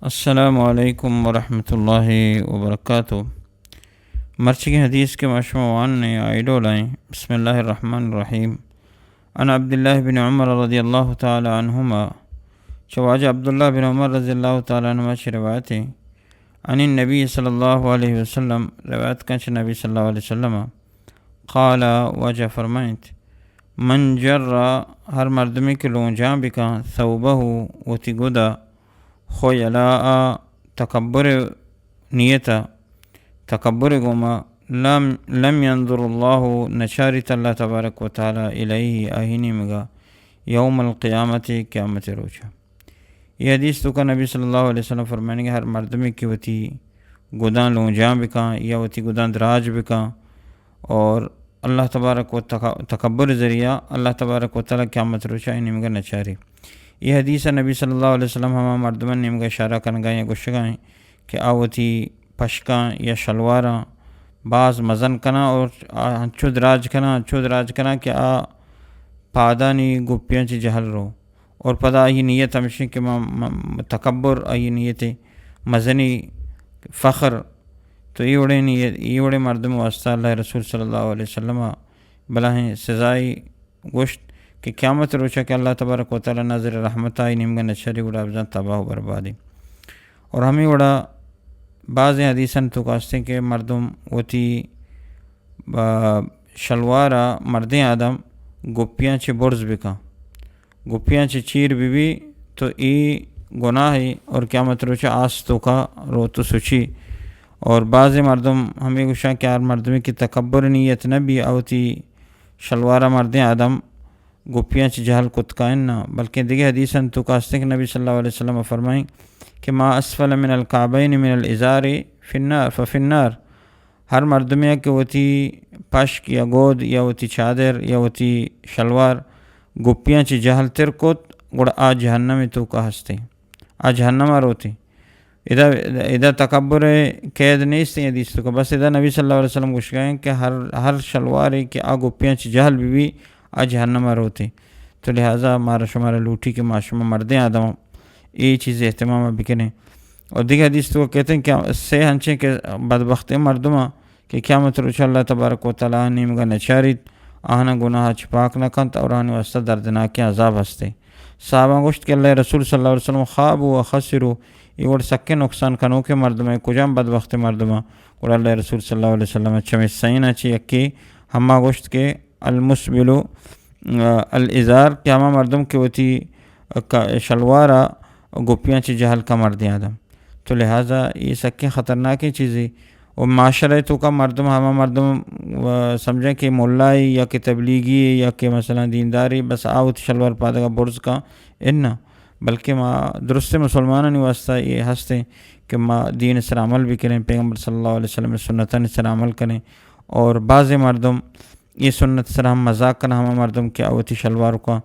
السلام علیکم ورحمۃ اللہ وبرکاتہ۔ مرچگیں حدیث کہ ما شما وانیں، آئی ڈول ایں۔ بسم اللہ الرحمن الرحیم۔ عن عبداللہ بن عمر رضی اللہ تعالی عنہما، چہ واجہ عبداللہ بن عمر رضی اللہ تعالی عنہما چہ روایت ایں۔ عن النبی صلی اللہ علیہ وسلم، روایت کن چہ نبی صلی اللہ علیہ وسلم۔ قال، واجہ فرمائنت، من جر، ہر مردمے کہ لونجان بکن، ثوبہ، وتی گدا، خیلاء، تکبر نیتا، تکبر گوما، لم، لم ينظر الله، نچاریت اللہ تبارک و تعالی، الیہ، آئی نیمگا، یوم القیامت، قیامت روچا۔ یہ حدیث توکا نبی صلی اللہ علیہ وسلم فرمائنگے، ہر مردمے کہ وتی گداں لونجان بکن یا وتی گداں دراج بکن اور اللہ تبارک و تک-، تکبر ذریعہ اللہ تبارک و تعالی قیامت روچا آئی نیمگا نچاری۔ یہ حدیث نبی صلی اللہ علیہ وسلم ہما مردمان نیمگا اشارہ کنگا یا گوشگا ایں کہ آ وتی پشکاں یا شلواراں باز مزن کناں اور آ انچو دراج کناں، انچو دراج کناں کہ آ پادانی گپیاں چہ جہل رو۔ اور پدا آئی نیت ہمشیں کہ ما، ما، تکبر، آئی نیت مزنی، فخر۔ تو اے وڑیں نیت، اے وڑیں مردم واسطہ اللہ رسول صلی اللہ علیہ وسلم بلاہیں سزائی گوشت کہ قیامت روچا کہ اللہ تبارک و تعالی نظر رحمت آئی نیمگا نچاری، گڑا بزاں تباہ و بربادی۔ اور ہمیں وڑا بعض حدیثاں توکا ہستیں کہ مردم وتی، آ، شلوارا، مردیں آدم گپیاں چہ برز بکن، گپیاں چہ چیر بہ بی تو اے گناہے اور قیامت روچا آس توکا روت و سچی۔ اور بعض مردم ہمیں گوشاں کہ ہر مردمے کہ تکبر نیت نہ بی، آ وتی شلوارا، مردیں آدم گپیاں چہ جہل کت کائن نہ، بلکیں دگہ حدیثاں توکا ہستیں کہ نبی صلی اللہ علیہ وسلم فرمائیں کہ ما اسفل من الکعبین من الازار فی النار، ففی النار۔ ہر مردمے کہ وتی پشک یا گود یا وتی چادر یا وتی شلوار گپیاں چہ جہل تر کت، گڑا آ جہنم توکا ہستیں، آ جہنم روتیں۔ ادا، ادا تکبر قید نیست ایں حدیث توکا۔ بس ادا نبی صلی اللہ علیہ وسلم گوشگا ایں کہ ہر، ہر شلوارے کہ آ گپیاں چہ جہل بہ بی، آ جہنم روتیں۔ تو لہذا مارا شمارا لوٹی کہ ما شما مردیں آدم اے چیز اہتمام بکنیں۔ اور دگہ حدیث توکا کہتے ہیں کہ سے ہنچیں کہ بدبختیں مردماں کہ قیامت روچ اللہ تبارک و تعالی نیمگا نچاریت، آہانا گناہ چہ پاک نہ کنت اور آہانی واسطہ دردناکیں عذاب ہستے۔ صحابہ گوشت کہ اللہ رسول صلی اللہ علیہ وسلم، خابوا و خسروا، اے وڑ سکیں نقصان کنوکیں مردماں، کجام بدبختیں مردماں؟ گڑا اللہ رسول صلی اللہ علیہ وسلم چمی سئینا چہ یکے ہما گوشت کہ المسبل، آ، الازار، کہ ہما مردم کہ وتی، آ، کا-، شلوارا گپیاں چہ جہل کا مردیں آدم۔ تو لہذا اے سکیں خطرناکیں چیزے۔ و معاشرہ توکا مردم، ہما مردم، آ، سمجھیں کہ ملائے یا کہ تبلیغی یا کہ مثلاً دیندارے، بس آ وتی شلوار پادگا برز کا، اناں۔ بلکہ ما درستیں مسلمانانی واسطہ اے ہستیں کہ ما دین سر عمل بکنیں، پیغمبر صلی اللہ علیہ وسلم سنتانی سر عمل کنیں۔ اور بعض مردم اے سنت سر ہم مذاق کناں، ہما مردم کہ آ وتی شلوار کا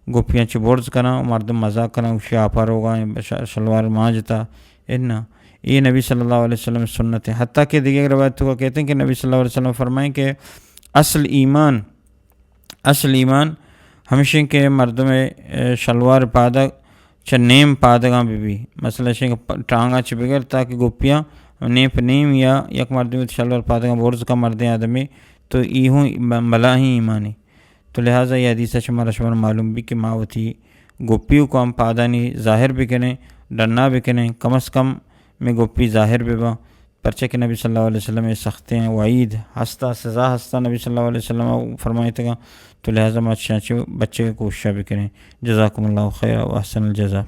گپیاں چہ برز کناں، مردم مذاق کناں، گوشی آپا روگا ایں، ش-، شلوار مانجتا، اناں۔ اے نبی صلی اللہ علیہ وسلم سنت ایں۔ حتیٰ کہ دیگر روایت توکا کہتے ہیں کہ نبی صلی اللہ علیہ وسلم فرمائیں کہ اصل ایمان، اصل ایمان ہمشیں کہ مردم، اے، شلوار پادگ چہ نیم پادگاں بہ بی۔ مثلاً شنگ پ-، ٹانگاں چہ بگر تاکہ گپیاں نیم پہ نیم یا یک مردمے وتی شلوار پادگاں برز کا مردیں آدمے، تو ای ہوں ب-، بلاہیں ایمانے۔ تو لہذا اے حدیث چہ مارا شمارا معلوم بی کہ ما وتی گپی و کام پادانی ظاہر بکنیں، ڈنا بکنیں، کم از کم میں گپی ظاہر بباں۔ پرچہ کہ نبی صلی اللہ علیہ وسلم اے سختیں وعید ہستا، سزا ہستا، نبی صلی اللہ علیہ وسلم فرمائیتگا، تو لہذا ما چشاں چہ بچگے کوششا بکنیں۔ جزاکم اللہ خیرا و احسن الجزا۔